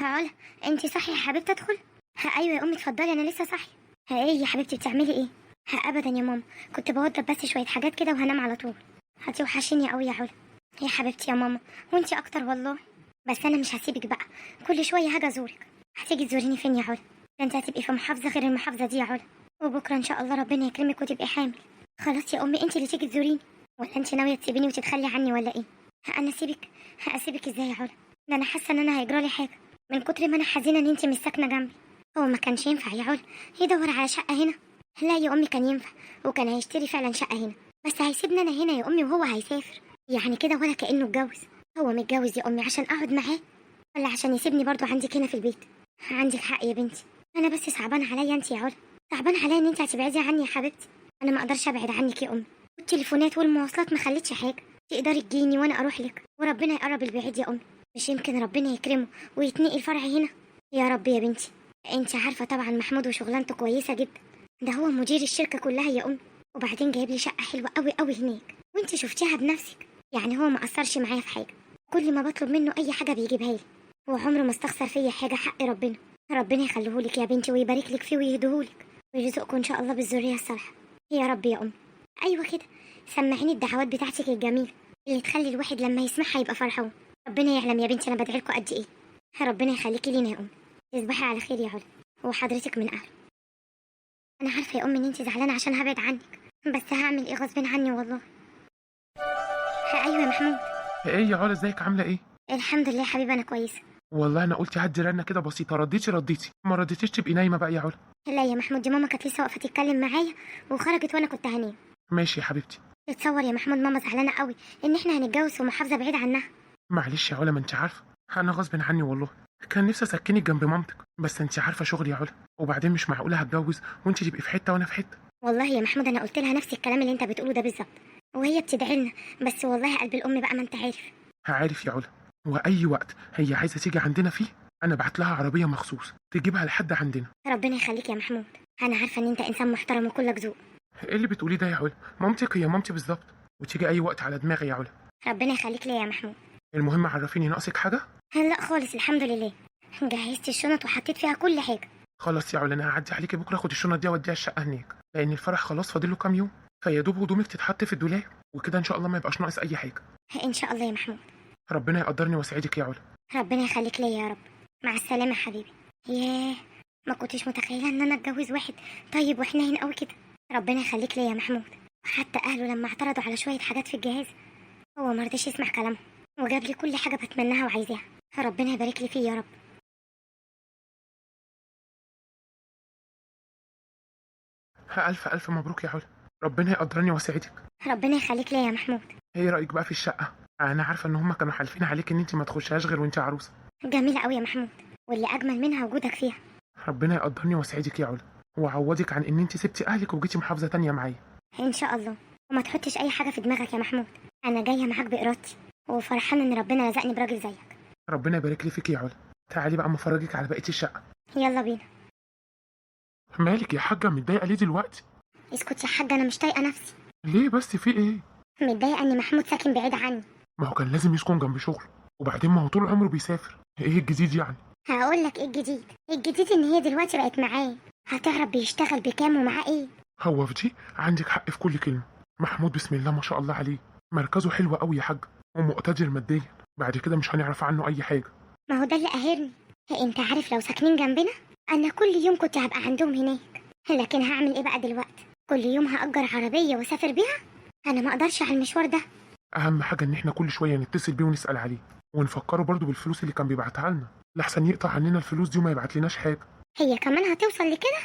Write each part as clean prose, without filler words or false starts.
علا، انت صاحية يا حبيبتي؟ ادخل. ها ايوه يا امي اتفضلي، انا لسه صاحية. ها ايه يا حبيبتي بتعملي ايه؟ ها ابدا يا ماما، كنت بوضب بس شوية حاجات كده وهنام على طول. هتوحشيني قوي يا علا. يا حبيبتي يا ماما، وانتي اكتر والله. بس انا مش هسيبك بقى، كل شوية هاجي ازورك. هتيجي تزوريني فين يا علا؟ ده انت هتبقي في محافظة غير المحافظة دي يا علا. وبكره ان شاء الله ربنا يكرمك وتبقي حامل. خلاص يا امي، انت اللي تيجي تزوريني، ولا انت ناوية تسيبيني وتتخلي عني ولا ايه؟ ها انا اسيبك؟ ها اسيبك ازاي يا علا؟ ده انا حاسه ان انا هيجرالي حاجة من كتر ما انا حزينة ان انت مش ساكنة جنبي. هو ما كانش ينفع يا علا يدور على شقه هنا؟ لا يا امي كان ينفع، وكان هيشتري فعلا شقه هنا، بس هيسيبني انا هنا يا امي وهو هيسافر يعني كده، ولا كانه اتجوز. هو متجوز يا امي عشان اقعد معاه، ولا عشان يسيبني برضو عندك هنا في البيت؟ عندك حق يا بنتي، انا بس صعبان عليا انت يا علا، صعبان عليا ان انت هتبعدي عني يا حبيبتي. انا ما اقدرش ابعد عنك يا امي، والتليفونات والمواصلات ما خلتش حاجة، تقدري تجيني وانا اروح لك، وربنا يقرب البعيد يا امي. مش يمكن ربنا يكرمه ويتنقل فرع هنا؟ يا رب يا بنتي. انت عارفه طبعا محمود وشغلانته كويسة جدا، ده هو مدير الشركة كلها يا امي، وبعدين جايب لي شقه حلوة قوي قوي هناك، وانت شفتيها بنفسك. يعني هو ما قصرش معايا في حاجة، كل ما بطلب منه اي حاجة بيجيبها لي، وعمره ما استخسر فيا حاجة، حق ربنا. ربنا يخليهولك يا بنتي ويبارك لك فيه ويهديهولك ويرزقكم ان شاء الله بالذريه الصالحة يا رب يا امي. ايوه كده، سمعيني الدعوات بتاعتك الجميلة اللي تخلي الواحد لما يسمعها يبقى فرحان. ربنا يعلم يا بنتي انا بدعي لكم قد ايه. ربنا يخليكي لينا يا ام. تصبحي على خير يا علا، وحضرتك من اهله. انا عارفه يا ام ان انت زعلانة عشان هبعد عنك، بس هعمل ايه غصب عني والله. ها ايوه يا محمود. ايه يا علا، ازيك؟ عامله ايه؟ الحمد لله يا حبيبي انا كويسة. والله انا قلت هدي رنه كده بسيطة، رديتي ما رديتيش تبقي نايمة بقى يا علا. لا يا محمود، دي ماما كانت لسه واقفة تتكلم معايا وخرجت وانا كنت هنام. ماشي يا حبيبتي. تتصور يا محمود ماما زعلانة قوي ان احنا هنتجوز في محافظة بعيد عنها. معلش يا علا، ما انت عارفه انا غصب عني والله، كان نفسي اسكنك جنب مامتك، بس انت عارفه شغلي يا علا، وبعدين مش معقولة هتجوز وانت تبقي في حتة وانا في حتة. والله يا محمود انا قلت لها نفس الكلام اللي انت بتقوله ده بالظبط، وهي بتدعي لنا، بس والله قلب الام بقى ما انت عارف. عارف يا علا، واي وقت هي عايزه تيجي عندنا فيه انا بعت لها عربية مخصوص تجيبها لحد عندنا. ربنا يخليك يا محمود، انا عارفه ان انت انسان محترم وكلك ذوق. ايه اللي بتقوليه ده يا علا؟ مامتك هي مامتي بالظبط، وتيجي اي وقت على دماغي يا علا. ربنا يخليك ليا يا محمود. المهم عرفيني، ناقصك حاجة؟ لا خالص الحمد لله، جهزت الشنط وحطيت فيها كل حاجة. خلاص يا علا، انا هعدي عليكي بكره اخد الشنط دي اوديها الشقة هناك، لان الفرح خلاص فاضل له كام يوم، فيا دوب هدومك تتحط في الدولاب وكده ان شاء الله ما يبقاش ناقص اي حاجة. ان شاء الله يا محمود. ربنا يقدرني واسعدك يا علا. ربنا يخليك ليا يا رب. مع السلامة يا حبيبي. ياه، ما كنتش متخيله ان انا اتجوز واحد طيب وحنين قوي كده. ربنا يخليك ليا يا محمود. وحتى اهله لما اعترضوا على شوية حاجات في الجهاز هو ما رضيش يسمع كلامهم، وجاب لي كل حاجة بتمناها وعايزاها. ربنا يبارك لي فيه يا رب. الف الف مبروك يا علا، ربنا يقدرني واسعدك. ربنا يخليك ليا يا محمود. ايه رايك بقى في الشقة؟ انا عارفه ان هما كانوا حالفين عليك ان انت ما تخشهاش غير وانت عروسه. جميلة قوي يا محمود، واللي اجمل منها وجودك فيها. ربنا يقدرني واسعدك يا علا، وعوضك عن ان انت سبتي اهلك وجيتي محافظة تانية معايا. ان شاء الله. وما تحطش اي حاجة في دماغك يا محمود، انا جاية معاك بارادتي، وفرحانه ان ربنا رزقني براجل زيك. ربنا يبارك لي فيك يا علا. تعالي بقى اما افرجك على بقية الشقة. يلا بينا. مالك يا حاجة متضايقة ليه دلوقتي؟ اسكت يا حاج، انا مش طايقة نفسي. ليه بس، في ايه؟ متضايقة ان محمود ساكن بعيد عني. ما هو كان لازم يسكن جنب شغله، وبعدين ما هو طول عمره بيسافر، ايه الجديد يعني؟ هقول لك ايه الجديد. الجديد ان هي دلوقتي بقت معاه، هتعرف بيشتغل بكام ومعاه ايه. هو في دي عندك حق في كل كلمة. محمود بسم الله ما شاء الله عليه، مركزه حلو قوي يا حاج، ومقتدر ماديا، بعد كده مش هنعرف عنه اي حاجة. ما هو ده اللي قاهرني. انت عارف لو ساكنين جنبنا انا كل يوم كنت هبقى عندهم هناك، لكن هعمل ايه بقى دلوقتي؟ كل يوم هأجر عربية واسافر بيها؟ انا ما اقدرش على المشوار ده. اهم حاجة ان احنا كل شوية نتصل بيه ونسال عليه، ونفكره برضه بالفلوس اللي كان بيبعتها لنا، لحسن يقطع عننا الفلوس دي وما يبعت لناش حاجة. هي كمان هتوصل لكده؟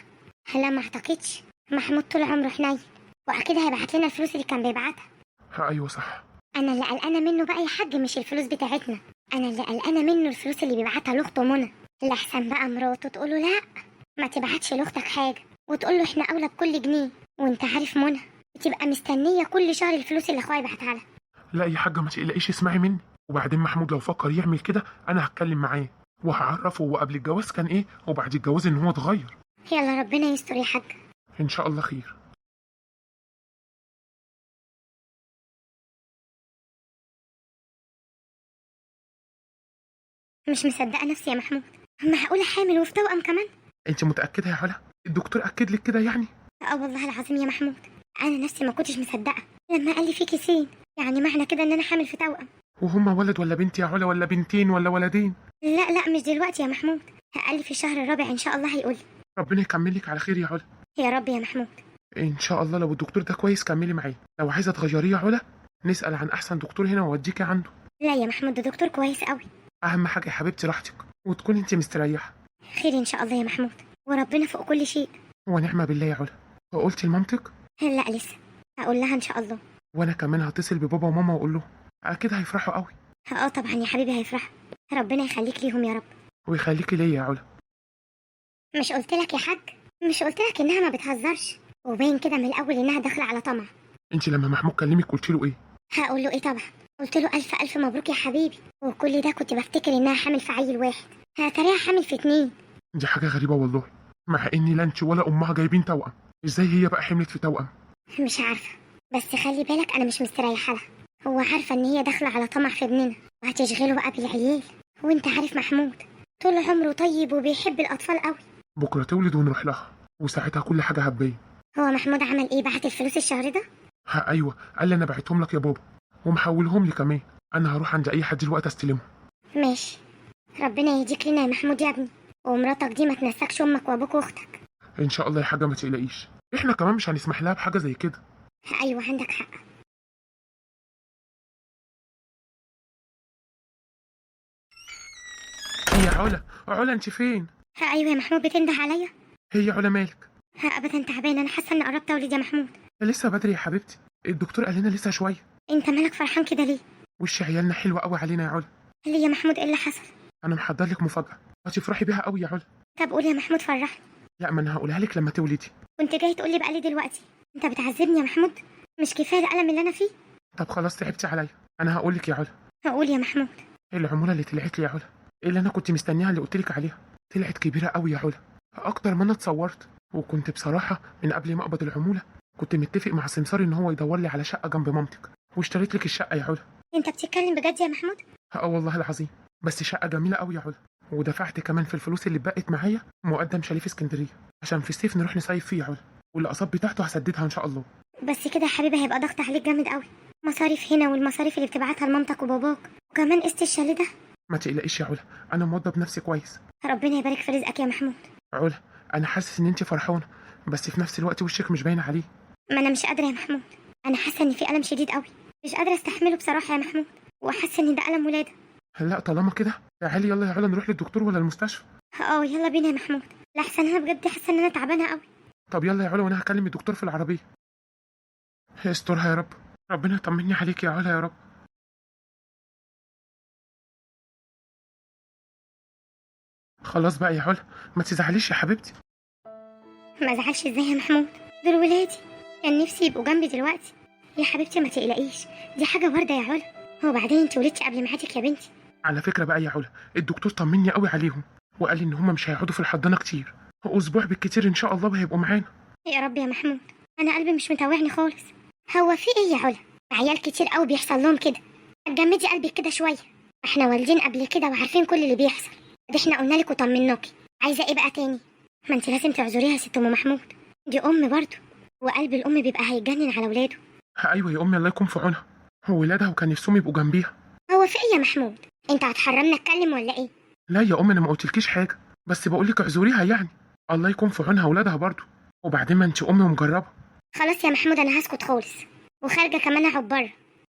لا ما اعتقدش، محمود طول عمره حنين، واكيد هيبعت لنا الفلوس اللي كان بيبعتها. ها ايوه صح. انا اللي قلقانة منه بقى يا حاج مش الفلوس بتاعتنا، انا اللي قلقانة منه الفلوس اللي بيبعتها لاخته منى، لحسن بقى مراته تقوله لا ما تبعتش لاختك حاجة، وتقول له احنا اولى بكل جنيه، وانت عارف منى بتبقى مستنيه كل شهر الفلوس اللي اخويا يبعتها لها. لا يا حاجة ما تقلقيش، اسمعي مني. وبعدين محمود لو فكر يعمل كده انا هتكلم معاه وهعرفه هو قبل الجواز كان ايه وبعد الجواز ان هو اتغير. يلا ربنا يستر يا حاج. ان شاء الله خير. مش مصدقه نفسي يا محمود، معقولة حامل وفي توأم كمان؟ انت متاكدة يا علا؟ الدكتور اكد لك كده يعني؟ اه والله العظيم يا محمود، انا نفسي ما كنتش مصدقه لما قال لي في كيسين، يعني معنى كده ان انا حامل في توأم. وهما ولد ولا بنت يا علا، ولا بنتين ولا ولدين؟ لا لا مش دلوقتي يا محمود، قال لي في الشهر الرابع ان شاء الله هيقول لي. ربنا يكمل لك على خير يا علا. يا رب يا محمود. ان شاء الله لو الدكتور ده كويس كملي معاه، لو عايزه تغيريه يا علا نسال عن احسن دكتور هنا واوديكي عنده. لا يا محمود، ده دكتور كويس قوي. اهم حاجة يا حبيبتي راحتك وتكون انت مستريحه. خير ان شاء الله يا محمود، وربنا فوق كل شيء. ونعمه بالله يا علا. وقلتي لمامتك؟ لا لسه، هقول لها ان شاء الله. وانا كمان هتصل ببابا وماما واقول لهم، اكيد هيفرحوا قوي. اه طبعا يا حبيبي هيفرحوا، ربنا يخليك ليهم يا رب. ويخليكي ليا يا علا. مش قلت لك يا حاج؟ مش قلت لك انها ما بتهزرش؟ وباين كده من الاول انها داخله على طمع. انت لما محمود كلمك قلت له ايه؟ هقول له ايه طبعا، قلت له الف الف مبروك يا حبيبي. وكل ده كنت بفتكر انها حامل في عيل واحد، هتلاقيها حامل في 2. دي حاجة غريبة والله، مع اني لا انت ولا امها جايبين توأم، ازاي هي بقى حملت في توأم؟ مش عارفه، بس خلي بالك انا مش مستريحه لها. هو عارفه ان هي داخله على طمع في ابننا وهتشغله بقى بالعيال، وانت عارف محمود طول عمره طيب وبيحب الاطفال قوي. بكره تولد ونروح لها، وساعتها كل حاجة هتبين. هو محمود عمل ايه؟ بعت الفلوس الشهر ده؟ ها ايوه، قال لي انا بعتهم لك يا بابا ومحولهم لي كمان. انا هروح عند اي حد دلوقتي استلمهم. ماشي، ربنا يهديك لنا يا محمود يا ابني، ومراتك دي ما تنسكش امك وابوك واختك. ان شاء الله يا حاجة ما تقلقيش، احنا كمان مش هنسمح لها بحاجة زي كده. ايوه عندك حق. يا علا، علا انت فين؟ ها ايوه يا محمود، بتنده عليا؟ هي يا علا مالك؟ ها ابدا تعبانة، انا حاسه اني قربت اولد يا محمود. لسه بدري يا حبيبتي، الدكتور قال لنا لسه شوية. انت مالك فرحان كده ليه؟ وش عيالنا حلوة قوي علينا يا علا. ليه يا محمود؟ ايه اللي حصل؟ انا محضر لك مفاجاة هتفرحي بيها قوي يا علا. طب قول يا محمود فرحني. لا ما انا هقولها لك لما تولدي. كنت جاي تقول لي بقى ليه دلوقتي؟ انت بتعذبني يا محمود، مش كفاية الالم اللي انا فيه؟ طب خلاص تعبتي عليا، انا هقول لك يا علا. هقول يا محمود. العمولة اللي طلعت لي يا علا، اللي انا كنت مستنيها اللي قلت لك عليها، طلعت كبيرة قوي يا علا، اكتر ما انا اتصورت. وكنت بصراحة من قبل ما اقبض العمولة كنت متفق مع سمسار ان هو يدور لي على شقه جنب مامتك، واشتريت لك الشقة يا علا. انت بتتكلم بجد يا محمود؟ اه والله العظيم، بس شقه جميلة قوي يا علا. ودفعت كمان في الفلوس اللي اتبقت معايا مقدم شاليه في اسكندرية عشان في الصيف نروح نصيف فيه يا علا، والاقساط بتاعته هسددها ان شاء الله. بس كده يا حبيبي هيبقى ضغط عليك جامد قوي، مصاريف هنا والمصاريف اللي بتبعتها لمامتك وباباك، وكمان قسط الشاليه ده. ما تقلقيش يا علا، انا موضب نفسي كويس. ربنا يبارك في رزقك يا محمود. علا انا حاسس ان انت فرحانة، بس في نفس الوقت وشك مش باين عليه. ما انا مش قادرة يا محمود، انا حاسه ان في الم شديد قوي مش قادرة استحمله بصراحة يا محمود، وحاسه ان ده الم ولاده. لا طالما كده تعالي يلا يا علا نروح للدكتور ولا المستشفى. اه يلا بينا يا محمود، لحسن انا بجد حاسه ان انا تعبانة قوي. طب يلا يا علا وانا هكلم الدكتور في العربية. استرها يا رب، ربنا يطمني عليك يا علا يا رب. خلاص بقى يا علا ما تزعليش يا حبيبتي. ما ازعلش ازاي يا محمود؟ دول ولادي، كان نفسي يبقوا جنبي دلوقتي. يا حبيبتي ما تقلقيش، دي حاجة وارده يا علا. هو بعدين انت ولدتي قبل ميعادك يا بنتي. على فكرة بقى يا علا، الدكتور طمني قوي عليهم وقال لي ان هم مش هيقعدوا في الحضانة كتير، اسبوع بالكتير ان شاء الله وهيبقوا معانا. يا رب يا محمود، انا قلبي مش متوعني خالص. هو في ايه يا علا؟ عيال كتير قوي بيحصل لهم كده، تجمدي قلبك كده شوية، احنا والدين قبل كده وعارفين كل اللي بيحصل. ده احنا قلنا لك وطمناكي، عايزه ايه بقى تاني؟ ما انت لازم تعذريها يا ست ام محمود، دي ام برضه، وقلب الام بيبقى هيتجنن على ولاده. ايوه يا امي الله يكون في عونها، ولادها وكان نفسهم يبقوا جنبيها. هو في ايه يا محمود؟ انت هتحرمنا اتكلم ولا ايه؟ لا يا امي انا ما قلتلكيش حاجة، بس بقول لك اعذريها يعني، الله يكون في عونها ولادها برضه. وبعدين ما انت امي ومجربه. خلاص يا محمود انا هسكت خالص، وخارجه كمان اقعد بره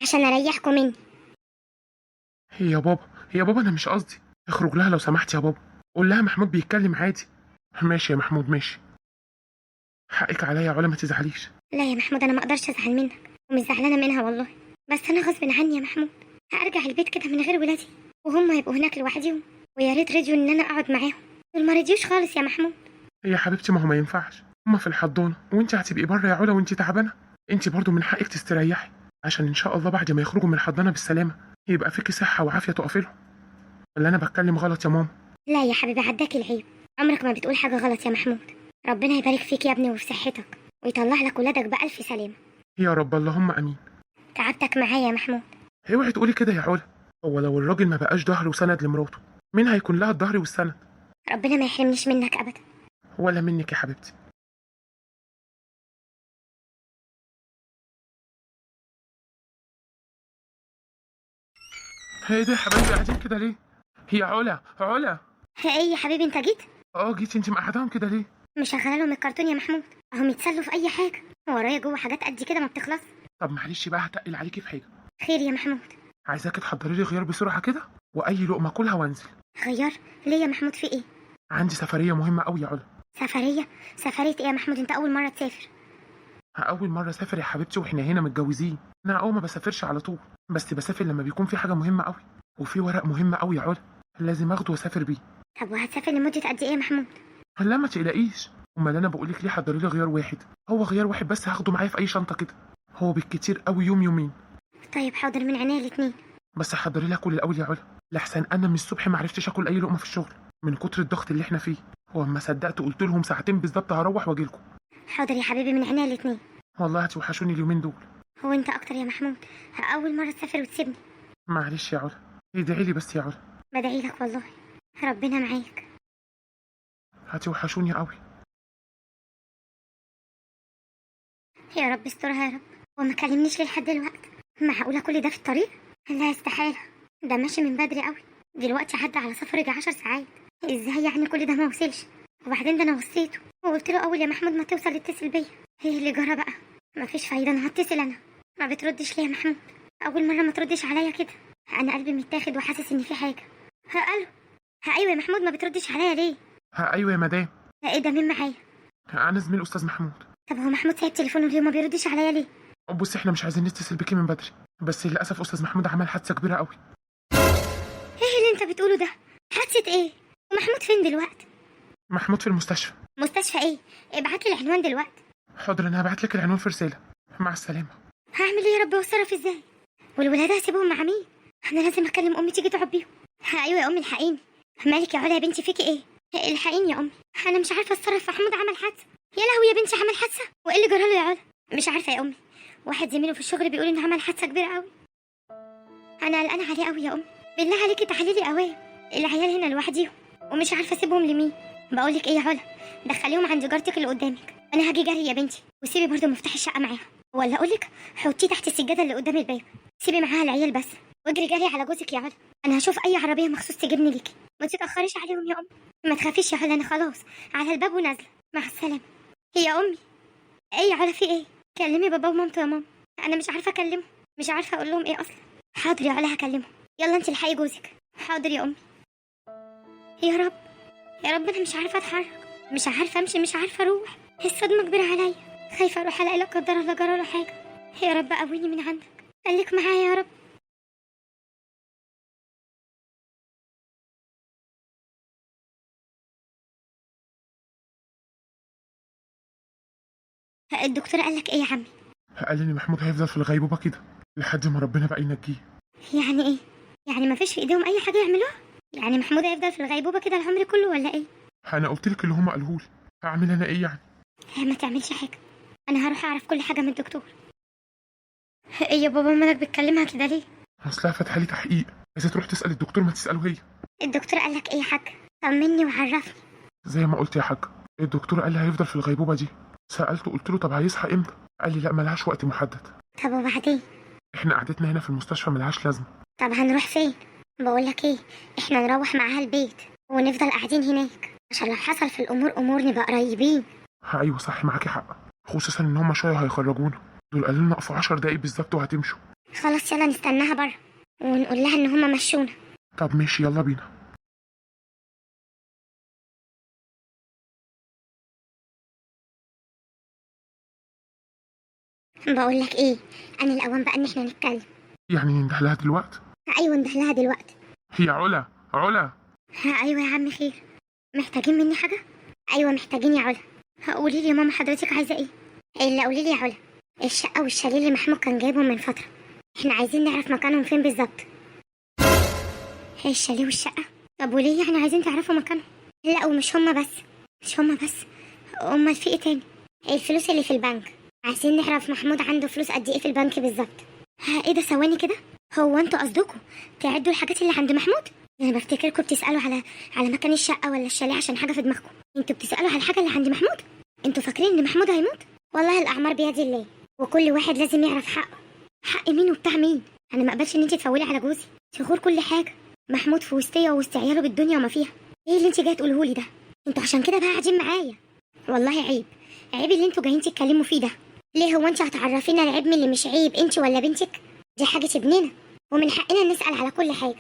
عشان اريحكم مني. يا بابا يا بابا انا مش قصدي، اخرج لها لو سمحت يا بابا، قول لها محمود بيتكلم عادي. ماشي يا محمود ماشي، حقك عليا يا علا ما تزعليش. لا يا محمود انا ما اقدرش ازعل منك، ومش زعلانة منها والله، بس انا غصب عني يا محمود هرجع البيت كده من غير ولادي، وهم هيبقوا هناك لوحديهم، ويا ريت رضيوا ان انا اقعد معاهم، دول ما رضيوش خالص يا محمود. يا حبيبتي ما هو ما ينفعش، هما في الحضانة وانت هتبقي بره يا علا وانت تعبانة. انت برضو من حقك تستريحي، عشان ان شاء الله بعد ما يخرجوا من الحضانة بالسلامة يبقى فيكي صحة وعافيه تقفي لهم. ولا انا بتكلم غلط يا ماما؟ لا يا حبيبي عداك العيب، عمرك ما بتقول حاجة غلط يا محمود. ربنا يبارك فيك يا ابني وفي صحتك، ويطلع لك ولادك بألف سلامه. يا رب اللهم امين. تعبتك معايا يا محمود. اوعي تقولي كده يا علا، هو لو الراجل ما بقاش ظهر وسند لمراته مين هيكون لها الظهر والسند؟ ربنا ما يحرمنيش منك ابدا. ولا منك يا حبيبتي. ايه ده يا حبايبي قاعدين كده ليه؟ هي علا، علا. ايه يا حبيبي انت جيت؟ اه جيت. انت مقعداهم كده ليه؟ مشغله لهم الكرتون يا محمود، اهم يتسلوا في اي حاجة، ورايا جوه حاجات قد كده ما بتخلص. طب معلش بقى هتقل عليكي في حاجة. خير يا محمود؟ عايزاكي تحضري لي غيار بسرعة كده، واي لقمة اكلها وانزل. غيار ليه يا محمود؟ في ايه؟ عندي سفرية مهمة قوي يا علا. سفرية؟ سفرية ايه يا محمود؟ انت اول مرة تسافر. اول مرة اسافر يا حبيبتي واحنا هنا متجوزين. انا اول ما بسافرش على طول، بس بسافر لما بيكون في حاجة مهمة قوي، وفي ورق مهم قوي يا علا لازم اخده واسافر بيه. طب وهتسافر لمدة قد ايه يا محمود؟ لا ما تقلقيش، امال انا بقولك ليه حضري لي غيار واحد؟ هو غيار واحد بس هاخده معايا في اي شنطه كده، هو بالكتير قوي يوم يومين. طيب حاضر، من عينيا الاتنين. بس حضري لي اكل الاول يا علا، لحسن انا من الصبح ما عرفتش اكل اي لقمة في الشغل من كتر الضغط اللي احنا فيه، واما صدقت قلت لهم ساعتين بالظبط هروح واجي لكم. حاضر يا حبيبي، من عينيا الاتنين. والله هتوحشوني اليومين دول. هو انت اكتر يا محمود، اول مرة تسافر وتسيبني. معلش يا علا، ادعي لي بس يا علا. بدعي لك والله، ربنا معاك. هتوحشوني قوي. يا رب استرها يا رب. وما كلمنيش ليه لحد دلوقتي؟ معقولة كل ده في الطريق؟ لا استحالة، ده ماشي من بدري قوي، دلوقتي عدى على سفر يجي 10 ساعات، ازاي يعني كل ده ما وصلش؟ وبعدين ده انا وصيته وقلت له اول يا محمود ما توصل اتصل بيا. ايه اللي جرى بقى؟ مفيش فايده، انا هتصل. انا ما بتردش ليه يا محمود؟ اول مرة ما تردش عليا كده، انا قلبي متاخد وحاسس ان في حاجة. ها الو، ها ايوه يا محمود، ما بتردش عليا ليه؟ ها ايوه يا مدام. ها ايه ده، مين معايا؟ انا زميل استاذ محمود. طب هو محمود سايب تليفونه ليه وما بيردش عليا ليه؟ بصي احنا مش عايزين نتصل بيكي من بدري، بس للاسف استاذ محمود عمل حادثه كبيرة قوي. ايه اللي انت بتقوله ده؟ حادثه ايه؟ ومحمود فين دلوقتي؟ محمود في المستشفى. مستشفى ايه؟ ابعت لي العنوان دلوقتي. حاضر، انا هبعت لك العنوان في رسالة. مع السلامة. هعمل ايه يا رب؟ واتصرف ازاي؟ والولاد هسيبهم مع مين؟ انا لازم اكلم امي تيجي تقعد بيهم. ها ايوه يا امي الحقيني. مالك يا علا يا بنتي، فيكي ايه؟ الحقيني يا امي، انا مش عارفه اتصرف، محمود عمل حادثه. يا لهوي يا بنتي، عمل حادثه؟ وايه اللي جرى له يا علا؟ مش عارفه يا امي، واحد زميله في الشغل بيقول انه عمل حادثه كبيرة قوي. انا قلقانة عليه قوي يا امي، بالله عليكي تعالي لي قوي، العيال هنا لوحديهم ومش عارفه اسيبهم لمين. بقول لك ايه يا علا، دخليهم عند جارتك اللي قدامك، انا هاجي جري يا بنتي، وسيبي برضه مفتاح الشقة معاها، ولا اقول لك حطيه تحت السجادة اللي قدام الباب، سيبي معاها العيال بس، واجري جري على جوزك يا علا. انا هشوف اي عربية مخصوص تجيبني ليكي، ما تتاخريش عليهم يا امي. ما تخافيش يا علا، انا خلاص على الباب ونازلة. مع السلامة. يا امي. ايه يا علا في ايه؟ كلمي بابا ومامته يا ماما، انا مش عارفه اكلمهم، مش عارفه اقول لهم ايه اصلا. حاضر يا علا هكلمهم، يلا انت الحقي جوزك. حاضر يا امي. يا رب يا رب، انا مش عارفه اتحرك، مش عارفه امشي، مش عارفه اروح، الصدمة كبيرة عليا، خايفة اروح الاقي لا قدر الله جرى له حاجة. يا رب قويني من عندك، خليك معايا يا رب. الدكتور قال لك ايه يا عمي؟ قال لي ان محمود هيفضل في الغيبوبه كده لحد ما ربنا بقى ينجيه. يعني ايه؟ يعني ما فيش في ايديهم اي حاجة يعملوها؟ يعني محمود هيفضل في الغيبوبه كده العمر كله ولا ايه؟ انا قلت لك اللي هما قالوه لي، هعمل انا ايه يعني؟ ما تعملش حاجة، انا هروح اعرف كل حاجة من الدكتور. ايه يا بابا مالك بتكلمها كده ليه؟ اصلها فاتحة لي تحقيق، عايزه تروح تسال الدكتور ما تساله هي. الدكتور قال لك ايه يا حاج؟ طمني وعرفني. زي ما قلت يا حاج، الدكتور قال لي هيفضل في الغيبوبه دي. سالته قلت له طب هيصحى امتى؟ قال لي لا ملهاش وقت محدد. طب وبعدين؟ احنا قعدتنا هنا في المستشفى ملهاش لازمه. طب هنروح فين؟ بقول لك ايه، احنا نروح معاها البيت ونفضل قاعدين هناك، عشان لو حصل في الامور امور نبقى قريبين. ايوه صح معاكي حق، خصوصا ان هما شوية هيخرجونا، دول قالوا لنا اقفوا 10 دقايق بالظبط وهتمشوا. خلاص يلا نستناها بره ونقول لها ان هما مشونا. طب ماشي يلا بينا. بقول لك ايه، انا الاوان بقى ان احنا نتكلم. يعني ننده لها دلوقتي؟ ايوه ننده لها دلوقتي. هي علا، علا. ها ايوه يا عم، خير؟ محتاجين مني حاجة؟ ايوه محتاجين يا علا. قولي لي يا ماما حضرتك عايزه ايه؟ الا قولي لي يا علا، الشقة والشاليه اللي محمود كان جايبهم من فترة، احنا عايزين نعرف مكانهم فين بالظبط. هي الشاليه والشقه؟ طب وليه يعني عايزين تعرفوا مكانهم؟ لا ومش هما بس، مش هما بس، امال في ايه تاني؟ الفلوس اللي في البنك، عايزين نعرف محمود عنده فلوس قد ايه في البنك بالظبط. ها ايه ده، ثواني كده، هو انتوا قصدكم تعدوا الحاجات اللي عند محمود؟ انا بفتكركم بتسالوا على مكان الشقة ولا الشاليه عشان حاجة في دماغكم. انتوا بتسالوا على الحاجة اللي عند محمود؟ انتوا فاكرين ان محمود هيموت؟ والله الاعمار بيد الله، وكل واحد لازم يعرف حقه. حق مين وبتاع مين؟ انا ما اقبلش ان انت تفولي على جوزي، تغور كل حاجة. محمود في وسطية ووسط عياله بالدنيا وما فيها. ايه اللي انت جاية تقوله لي ده؟ انتوا عشان كده بقى قاعدين معايا؟ والله عيب، عيب اللي انتوا جايين تتكلموا فيه ده. ليه هو انت هتعرفينا العيب من اللي مش عيب، انت ولا بنتك؟ دي حاجة ابننا ومن حقنا نسال على كل حاجة.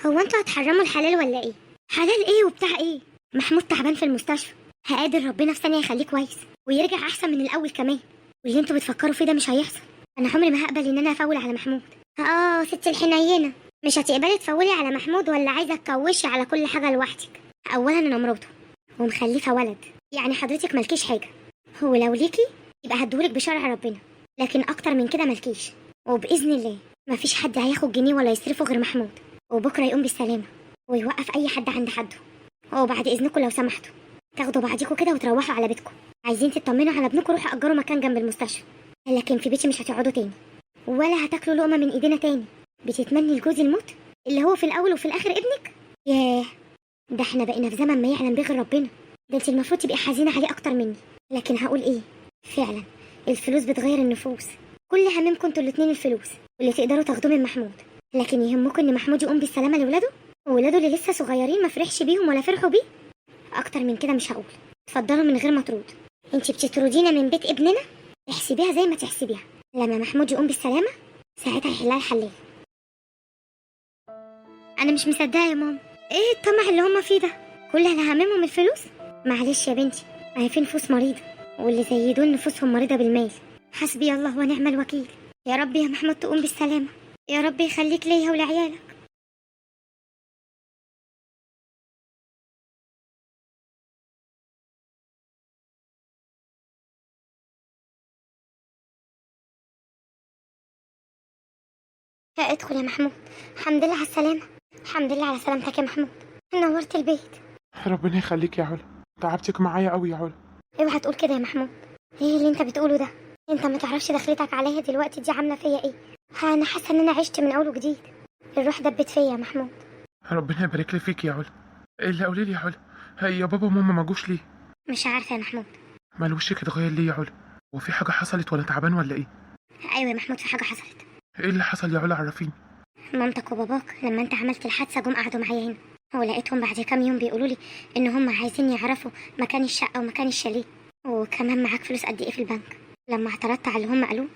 هو انتوا هتحرموا الحلال ولا ايه؟ حلال ايه وبتاع ايه؟ محمود تعبان في المستشفى، هقادر ربنا في ثانية يخليه كويس ويرجع احسن من الاول كمان. واللي انتوا بتفكروا فيه ده مش هيحصل. انا عمري ما هقبل ان انا افول على محمود. اه ست الحنينه، مش هتقبلي تفولي على محمود ولا عايزه تكوشي على كل حاجة لوحدك؟ اولا انا مراته ومخلفه ولد، يعني حضرتك مالكيش حاجة. هو لو ليكي يبقى هديهولك بشرع ربنا، لكن اكتر من كده مالكيش. وباذن الله مفيش حد هياخد جنيه ولا يصرفه غير محمود، وبكره يقوم بالسلامة ويوقف اي حد عند حده. وبعد اذنكم لو سمحتوا تاخدوا بعضيكوا كده وتروحوا على بيتكم. عايزين تطمنوا على ابنكم روحوا اجروا مكان جنب المستشفى، لكن في بيتي مش هتقعدوا تاني ولا هتاكلوا لقمة من ايدينا تاني. بتتمني لجوزي الموت اللي هو في الاول وفي الاخر ابنك؟ ياه، ده احنا بقينا في زمن ما يعلم به غير ربنا. ده انت المفروض تبقي حزينة عليه اكتر مني. لكن هقول ايه، فعلا الفلوس بتغير النفوس. كل هممكم انتوا الاتنين الفلوس واللي تقدروا تاخدوه من محمود، لكن يهمكم ان محمود يقوم بالسلامة لولاده، وولاده اللي لسه صغيرين ما فرحش بيهم ولا فرحوا بيه. اكتر من كده مش هقول. اتفضلوا من غير ما ترد. انت بتطردينا من بيت ابننا؟ احسبيها زي ما تحسبيها، لما محمود يقوم بالسلامة ساعتها يحلها الحلال. انا مش مصدقه يا ماما، ايه الطمع اللي هما فيه ده؟ كل اللي هاممهم الفلوس؟ معلش يا بنتي، ما هي في نفوس مريضه، واللي زي دول نفوسهم مريضه بالمال. حسبي الله ونعم الوكيل. يا رب يا محمود تقوم بالسلامة، يا رب يخليك ليا ولعيالك. ادخل يا محمود. الحمد لله على السلامة. الحمد لله على سلامتك يا محمود، نورت البيت. ربنا يخليك يا علا، تعبتك معايا قوي يا علا. اوعى تقول كده يا محمود، ايه اللي انت بتقوله ده؟ انت ما تعرفش دخلتك عليا دلوقتي دي عامله فيا ايه. انا حاسه ان انا عشت من اول وجديد، الروح دبت فيا يا محمود. ربنا يبارك لي فيك يا علا. اللي قولي لي يا علا، هي يا بابا وماما ما جوش ليه؟ مش عارفه يا محمود. مال وشك اتغير ليه يا علا؟ هو في حاجة حصلت وانا تعبان ولا ايه؟ ايوه يا محمود، في حاجة حصلت. ايه اللي حصل يا علا؟ عرفيني. مامتك وباباك لما انت عملت الحادثة جم قعدوا معايا هنا، ولقيتهم بعد كام يوم بيقولوا لي ان هم عايزين يعرفوا مكان الشقة ومكان الشاليه، وكمان معاك فلوس قد ايه في البنك. لما اعترضت على اللي هم قالوه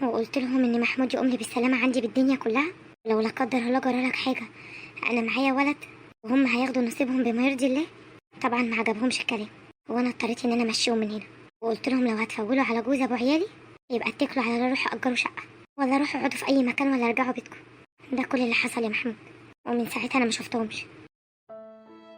وقلت لهم ان محمود يقوم لي بالسلامة عندي بالدنيا كلها، لو لا قدر الله جرى لك حاجة انا معايا ولد وهم هياخدوا نصيبهم بما يرضي الله. طبعا ما عجبهمش الكلام، وانا اضطريت ان انا امشيهم من هنا، وقلت لهم لو هتفولوا على جوز ابو عيالي يبقى اتكلوا على الله، روحوا اجروا شقه ولا روحوا اقعدوا في اي مكان ولا ارجعوا بيتكم. ده كل اللي حصل يا محمود، ومن ساعتها انا ما شفتهمش.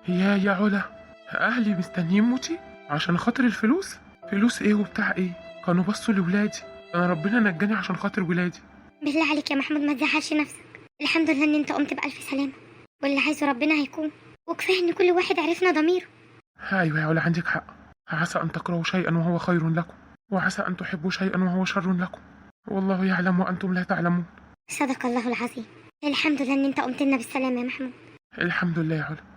يا علا، اهلي مستنيين موتي عشان خاطر الفلوس؟ فلوس ايه وبتاع ايه؟ كانوا بصوا لولادي، انا ربنا نجاني عشان خاطر ولادي. بالله عليك يا محمود ما تزعلش نفسك، الحمد لله ان انت قمت بألف سلامة، واللي عايزه ربنا هيكون، وكفاية ان كل واحد عرفنا ضميره. ايوه يا علا عندك حق. عسى ان تكرهوا شيئا وهو خير لكم، وعسى ان تحبوا شيئا وهو شر لكم، والله يعلم وانتم لا تعلمون. صدق الله العظيم. الحمد لله ان انت قمت لنا بالسلامة يا محمود. الحمد لله يا علا.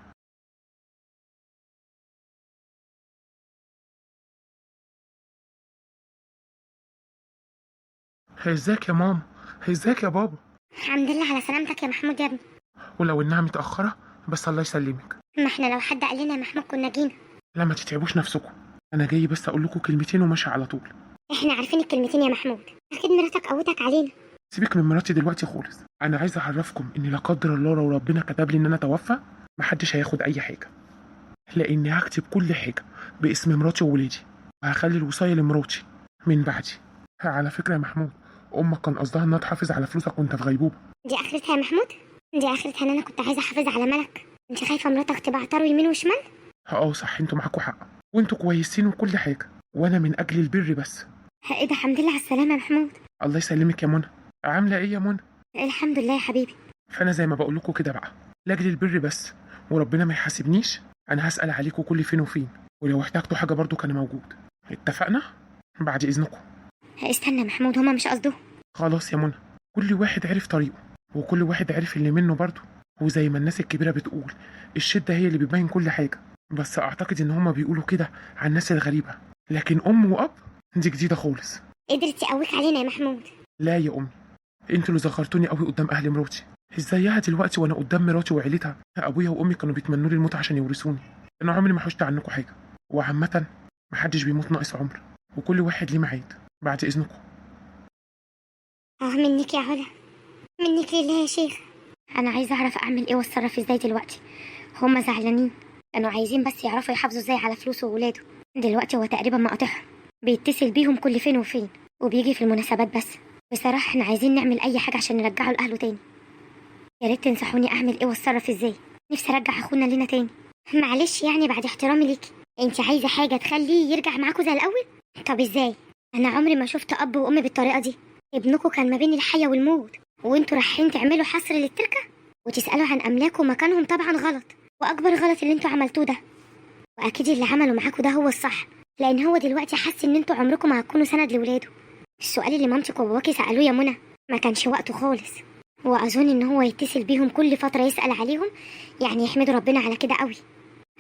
ازيك يا ماما؟ ازيك يا بابا؟ الحمد لله على سلامتك يا محمود يا ابني. ولو انها متاخرة بس الله يسلمك. ما احنا لو حد قال لنا يا محمود كنا جينا. لا ما تتعبوش نفسكم، انا جاي بس اقول لكم كلمتين وماشي على طول. احنا عارفين الكلمتين يا محمود، اكيد مراتك قوتك علينا. سيبك من مراتي دلوقتي خالص، انا عايز اعرفكم ان لا قدر الله لو ربنا كتب لي ان انا اتوفى محدش هياخد اي حاجة، لاني هكتب كل حاجة باسم مراتي وولادي، وهخلي الوصايه لمراتي من بعدي. على فكرة يا محمود، امك كان قصدها انها تحافظ على فلوسك وانت في غيبوبة. دي اخرتها يا محمود؟ دي اخرتها ان انا كنت عايزه احافظ على ملك. انت خايفة مراتك تبعتره يمين وشمال؟ اه صح، انتوا معاكوا حق، وانتوا كويسين وكل حاجة، وانا من اجل البر بس. ايه ده، الحمد لله على السلامة يا محمود. الله يسلمك يا منى. عامله ايه يا منى؟ الحمد لله يا حبيبي. فانا زي ما بقول لكم كده بقى، لاجل البر بس، وربنا ما يحاسبنيش. انا هسال عليكم كل فين وفين، ولو احتجتوا حاجة برضو كان موجود. اتفقنا؟ بعد اذنكم. استنى يا محمود، هما مش قصدهم. خلاص يا منى، كل واحد عرف طريقه، وكل واحد عرف اللي منه برضو. وزي ما الناس الكبيرة بتقول، الشدة هي اللي بتبين كل حاجة. بس اعتقد ان هما بيقولوا كده عن الناس الغريبة، لكن ام واب دي جديدة خالص. قدرت تقويك علينا يا محمود. لا يا امي، انتوا اللي زغرتوني قوي قدام اهل مراتي. ازيها دلوقتي وانا قدام مراتي وعيلتها؟ ابويا وامي كانوا بيتمنوا لي الموت عشان يورثوني. انا عمري ما حوشت عنكم حاجة. وعامة محدش بيموت ناقص عمر، وكل واحد ليه ميعاد. بعد اذنكم. اه منك يا علا، منك لله يا شيخ. انا عايزه اعرف اعمل ايه واتصرف ازاي دلوقتي. هما زعلانين، كانوا عايزين بس يعرفوا يحافظوا ازاي على فلوسه وولاده. دلوقتي هو تقريبا مقاطعهم، بيتصل بيهم كل فين وفين، وبيجي في المناسبات بس. بصراحة احنا عايزين نعمل اي حاجة عشان نرجعه لاهله تاني. يا ريت تنصحوني اعمل ايه واتصرف ازاي. نفسي ارجع اخونا لينا تاني. معلش يعني بعد احترامي ليكي، انت عايزه حاجة تخليه يرجع معاكوا زي الاول؟ طب ازاي؟ انا عمري ما شفت اب وام بالطريقة دي. ابنكوا كان ما بين الحياة والموت، وانتوا رايحين تعملوا حصر للتركه وتسالوا عن املاكه ومكانهم. طبعا غلط، واكبر غلط اللي انتوا عملتوه ده. واكيد اللي عمله معاكوا ده هو الصح، لان هو دلوقتي حس ان انتوا عمركم ما هتكونوا سند لولاده. السؤال اللي مامتك وباباكي سالوه يا منى ما كانش وقته خالص، واظن ان هو يتصل بيهم كل فترة يسال عليهم، يعني يحمدوا ربنا على كده قوي.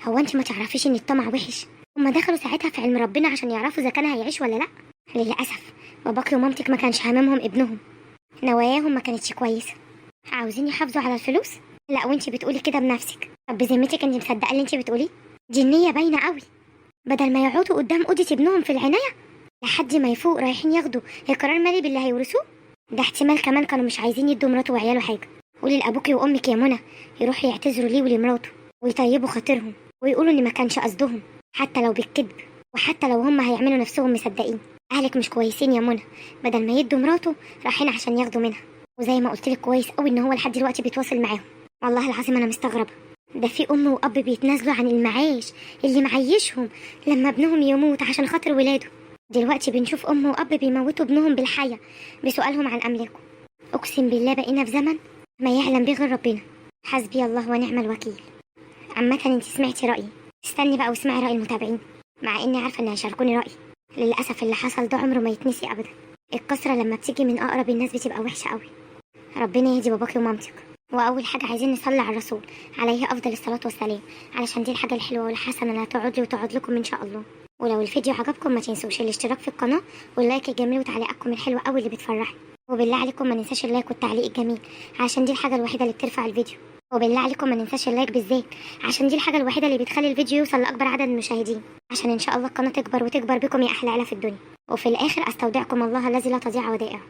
هو انت ما تعرفيش ان الطمع وحش؟ هما دخلوا ساعتها في علم ربنا عشان يعرفوا اذا كان هيعيش ولا لا. للاسف باباكي ومامتك ما كانش هاممهم ابنهم، نواياهم ما كانتش كويسة، عاوزين يحافظوا على الفلوس. لا وانت بتقولي كده بنفسك. طب بذمتك انت مصدقه اللي انت بتقوليه؟ دي النية باينة قوي. بدل ما يقعدوا قدام اوضة ابنهم في العناية لحد ما يفوق، رايحين ياخدوا اقرار مالي باللي هيورثوه. ده احتمال كمان كانوا مش عايزين يدوا مراته وعياله حاجة. قولي لابوكي وامك يا منى يروحوا يعتذروا ليه ولمراته ويطيبوا خاطرهم ويقولوا ان ما كانش قصدهم، حتى لو بالكذب، وحتى لو هم هيعملوا نفسهم مصدقين. اهلك مش كويسين يا منى، بدل ما يدوا مراته رايحين عشان ياخدوا منها. وزي ما قلت لك كويس قوي ان هو لحد دلوقتي بيتواصل معاهم. والله العظيم انا مستغربه، ده في ام واب بيتنازلوا عن المعاش اللي معيشهم لما ابنهم يموت عشان خاطر ولاده. دلوقتي بنشوف ام واب بيموتوا ابنهم بالحياة بسؤالهم عن املاكه. اقسم بالله بقينا في زمن ما يعلم به غير ربنا. حسبي الله ونعم الوكيل. عامة انت سمعتي رأيي، استني بقى واسمعي رأي المتابعين، مع اني عارفة ان هيشاركوني رأيي. للأسف اللي حصل ده عمره ما يتنسي أبدا. الكسرة لما بتيجي من أقرب الناس بتبقى وحشة قوي. ربنا يهدي باباكي ومامتك. وأول حاجة عايزين نصلي على الرسول عليه أفضل الصلاة والسلام، علشان دي الحاجة الحلوة والحسنة اللي هتقعد لي وتقعد لكم إن شاء الله. ولو الفيديو عجبكم ما تنسوش الاشتراك في القناة وال like الجميل وتعليقاتكم الحلوة قوي اللي بتفرحني. وبالله عليكم ما ننساش ال like والتعليق الجميل، عشان دي الحاجة الوحيدة اللي بترفع الفيديو. وبالله عليكم ما ننساش ال like بالذات، عشان دي الحاجة الوحيدة اللي بتخلي الفيديو يوصل لأكبر عدد من المشاهدين، عشان إن شاء الله القناة تكبر وتكبر بكم يا أحلى عيلة في الدنيا. وفي الآخر أستودعكم الله الذي لا تضيع ودائعه.